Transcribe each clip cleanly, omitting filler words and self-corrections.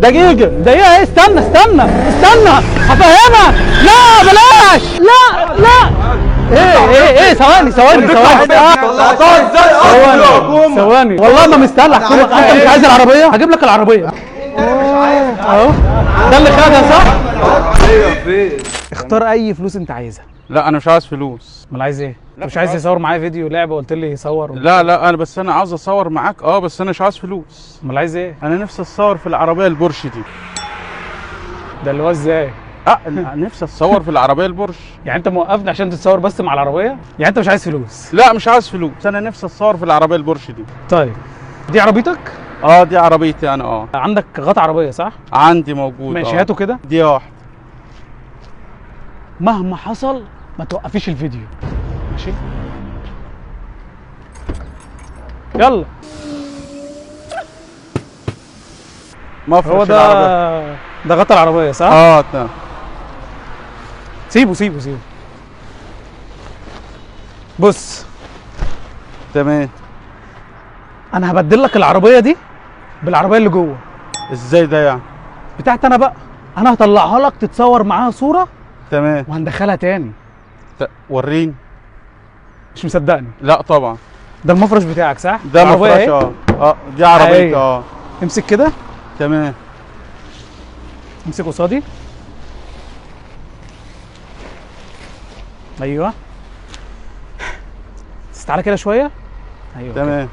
دقيقة دقيقة، ايه؟ استنى استنى استنى هفهمك. لا بلاش، لا لا، ايه ايه ايه، ثواني ثواني ثواني ثواني ثواني، والله ما مستاهل احكمك. انت مش عايز العربية؟ هجيب لك العربية اهو، ده اللي خدها صح؟ اختار اي فلوس انت عايزها. لا انا مش عايز فلوس. امال عايز ايه؟ انت مش عايز يصور معايا فيديو لعبه؟ قلت لي صور. لا لا، انا بس انا عاوز اصور معاك، بس انا مش عايز فلوس. امال عايز ايه؟ انا نفسي اتصور في العربية البورش دي. ده اللي هو ازاي؟ نفسي اتصور في العربية البورش. يعني انت موقفني عشان تتصور بس مع العربية؟ يعني انت مش عايز فلوس؟ لا مش عايز فلوس، انا نفسي اتصور في العربية البورش دي. طيب دي عربيتك؟ دي عربيتي انا. عندك غطا عربية صح؟ عندي موجود. ماشي هاته كده. دي واحدة. مهما حصل ما توقفيش الفيديو، ماشي؟ يلا. مفرش هو ده العربية. ده غطا العربية صح؟ تمام. سيبه سيبه سيبه. بص. تمام. انا هبدل لك العربية دي بالعربية اللي جوه. ازاي ده يعني؟ بتاعتي انا بقى، انا هطلعها لك تتصور معاها صورة. تمام. وهندخلها تاني. وريني. مش مصدقني؟ لا طبعا. ده المفرش بتاعك صح؟ ده مفرش. دي عربيتي. امسك كده. تمام. امسك قصادي. ايوه. بس تعالى كده شوية. ايوه تمام.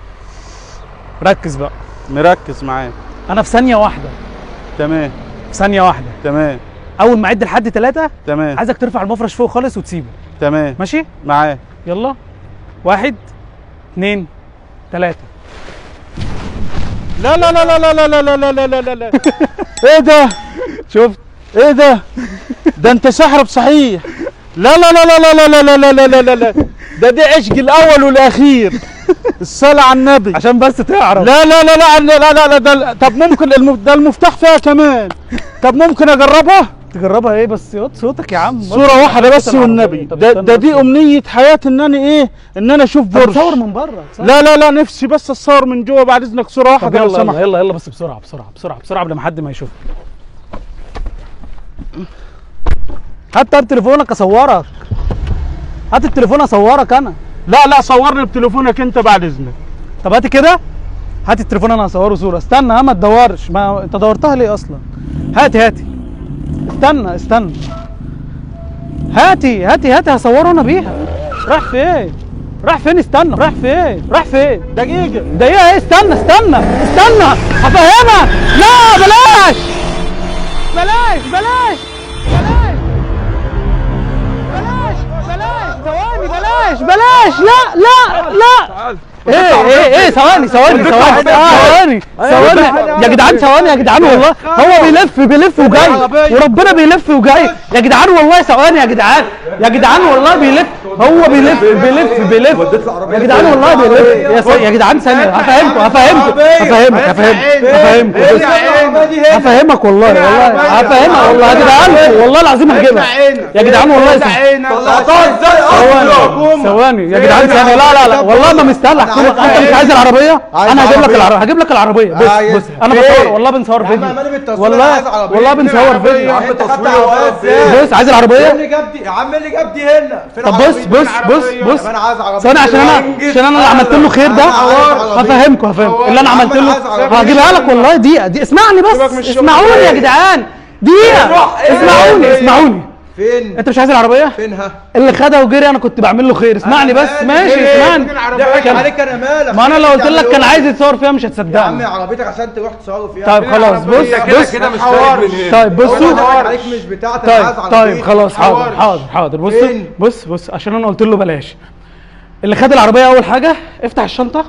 ركز بقى. مركز معاك. انا في ثانية واحدة. تمام. في ثانية واحدة. تمام. اول ما اعد لحد 3. تمام. عايزك ترفع المفرش فوق خالص وتسيبه. تمام. ماشي؟ معاك. يلا. 1 2 3. لا لا لا لا لا لا لا لا لا لا لا. ايه ده؟ شفت؟ ايه ده؟ ده انت سحر بصحيح. لا لا لا لا لا لا لا لا لا لا لا، ده دي عشق الاول والاخير. الصلاة على النبي. عشان بس تعرف. لا لا لا لا لا لا لا، ده طب ممكن ده المفتاح فيها كمان. طب ممكن اجربها؟ تجربها ايه بس؟ يوط صوتك يا عم. صورة واحدة بس والنبي. ده دي امنية حياتي ان انا ايه؟ ان انا اشوف بورش. تصور من بره. لا لا لا، نفسي بس اتصور من جوه بعد اذنك، صورة واحدة لو سمحت. يلا يلا بس بسرعة بسرعة بسرعة بسرعة قبل ما حد ما يشوفك. هات طب تليفونك اصورك. هات التليفون اصورك انا. لا لا، صورني بتليفونك انت بعد اذنك. طب هات كده، هات التليفون انا هصوره صورة. استنى، ما تدورش، ما انت دورتها ليه اصلا؟ هاتي هاتي، استنى استنى، هاتي هاتي هاتي، هصوره انا بيها. راح فين؟ راح فين؟ استنى، راح فين؟ راح فين؟ دقيقة دقيقة، ايه؟ استنى استنى استنى هفهمك. لا بلاش بلاش بلاش بلاش بلاش بلاش، ثواني، بلاش بلاش، لا لا لا، ايه ايه ايه، ثواني ثواني ثواني ثواني ثواني يا جدعان، ثواني يا جدعان، والله هو بيلف بيلف وجاي، وربنا بيلف وجاي يا جدعان، والله ثواني يا جدعان، يا جدعان والله بيلف، هو بيلف بيلف بيلف يا جدعان، والله بيلف يا جدعان. ثانية هفهمكم هفهمكم هفهمك هفهمك هفهمك هفهمك والله، والله هفهمها والله يا جدعان، والله العظيم هجيبها يا جدعان، والله. ثواني يا جدعان، ثانية، لا لا لا والله ما مستاهل احكمك. انت مش عايز العربية؟ انا هجيب لك العربية، هجيب لك العربية. بص بص، انا بصور والله، بنصور فيديو والله، والله بنصور فيديو. بص عايز العربية؟ ايه اللي جاب دي يا عم؟ اللي جاب دي هنا؟ طب بص بص بص بص ثانية، عشان انا عشان انا اللي عملت له خير ده هفهمكم هفهمكم اللي انا عملت له، هجيبها لك والله. دقيقة دي، اسمعني بس، اسمعوني يا جدعان دقيقة، اسمعوني اسمعوني. فين؟ انت مش عايز العربية؟ فينها؟ اللي خدها وجري انا كنت بعمل له خير. اسمعني بس، ماشي اسمعني. ضحك عليك، انا مالك؟ ما انا لو قلت لك كان عايز يتصور فيها مش هتصدقني. يا عم عربيتك عشان تروح تصور فيها. طيب خلاص بص بص كده مش خارج من هنا. طيب بصوا، عليك مش بتاعتك. طيب طيب خلاص، حاضر حاضر حاضر. بص بص بص، عشان انا قلت له بلاش. اللي خد العربية اول حاجة افتح الشنطة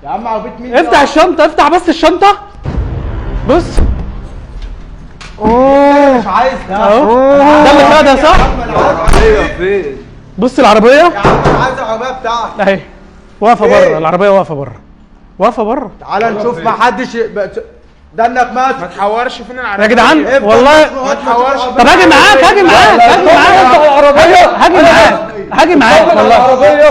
يا عم. عربية مين؟ افتح الشنطة، افتح بس الشنطة. بص، اوه مش عايز ده. ده اللي خدها صح؟ بص العربية يا عم، انا عايز العربية بتاعتي اهي واقفة بره. العربية واقفة بره، واقفة بره. تعالى نشوف، ما حدش ده انك ما تحورش. فين العربية يا جدعان؟ والله ما تحورش. طب هاجي معاك، هاجي معاك، هاجي معاك، هاجي معاك، هاجي معاك والله.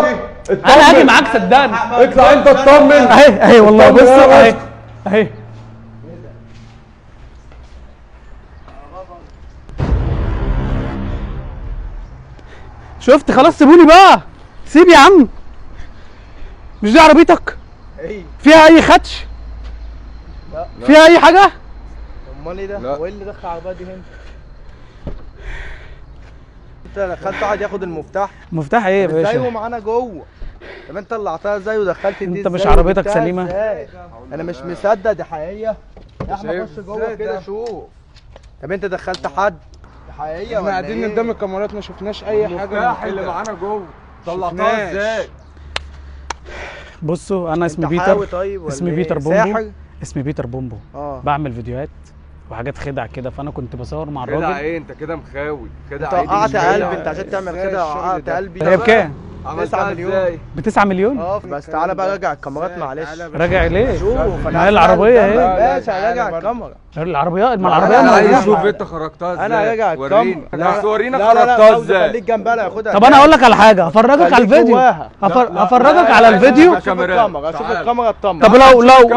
انا هاجي معاك صدقني. اطلع انت اطمن. اهي اهي والله، بص اهي اهي. شفت؟ خلاص سيبوني بقى، سيب يا عم. مش دي عربيتك؟ ايه فيها اي خدش؟ لا. فيها اي حاجة؟ امال ايه ده؟ وايه اللي دخل العربية دي هنا؟ انت دخلت قعد ياخد المفتاح. مفتاح ايه يا باشا؟ ازاي ومعانا جوه؟ طب انت طلعتها ازاي ودخلت دي؟ انت مش عربيتك سليمة؟ انا مش مصدق، دي حقيقية يا احمد. خش جوه كده شوف. طب انت دخلت حد؟ دي حقيقية ولا ايه؟ احنا قاعدين قدام الكاميرات ما شفناش اي حاجة. المفتاح اللي معانا جوه طلعتها ازاي؟ بصوا انا اسمي بيتر. طيب اسمي بيتر بومبو. اسمي بيتر بومبو. بعمل فيديوهات وحاجات خدع كده، فانا كنت بصور مع الراجل. خدع ايه؟ انت كده مخاوي. خدع انت ايه؟ وقعت قلبي انت عشان تعمل كده، وقعت قلبي. هي بكام؟ 9 مليون. ب 9 مليون؟ بس تعالى بقى راجع الكاميرات معلش. راجع ليه؟ شوف ما هي العربية اهي. ماشي راجع الكاميرا. العربية، ما العربية انا عايز اشوف انت خرجتها ازاي. انا راجع الكاميرا. بس ورينا خرجتها ازاي. خليك جنبها لا ياخدها. طب انا اقول لك على حاجة، هفرجك على الفيديو. هفرجك على الفيديو. اشوف الكاميرا، اشوف الكاميرا اطمن. طب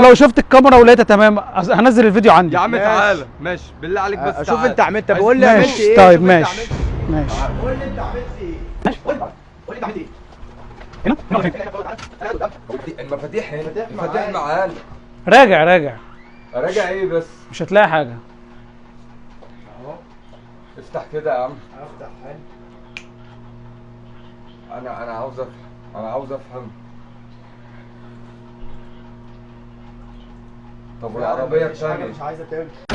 لو شفت الكاميرا ولقيتها تمام هنزل الفيديو عندي. يا عم تعالى ماشي بالله عليك، بس اشوف انت عملت. طب قول لي عملت ايه. طيب ماشي ماشي. قول لي انت عملت ايه. قول لي انت عملت ايه. هنا المفاتيح، هنا المفاتيح معانا. راجع راجع راجع ايه بس؟ مش هتلاقي حاجة. اهو افتح كده يا عم. افتح حلو. انا عاوز افهم، انا عاوز افهم. طب والعربية الثانية مش عايزه ترجع.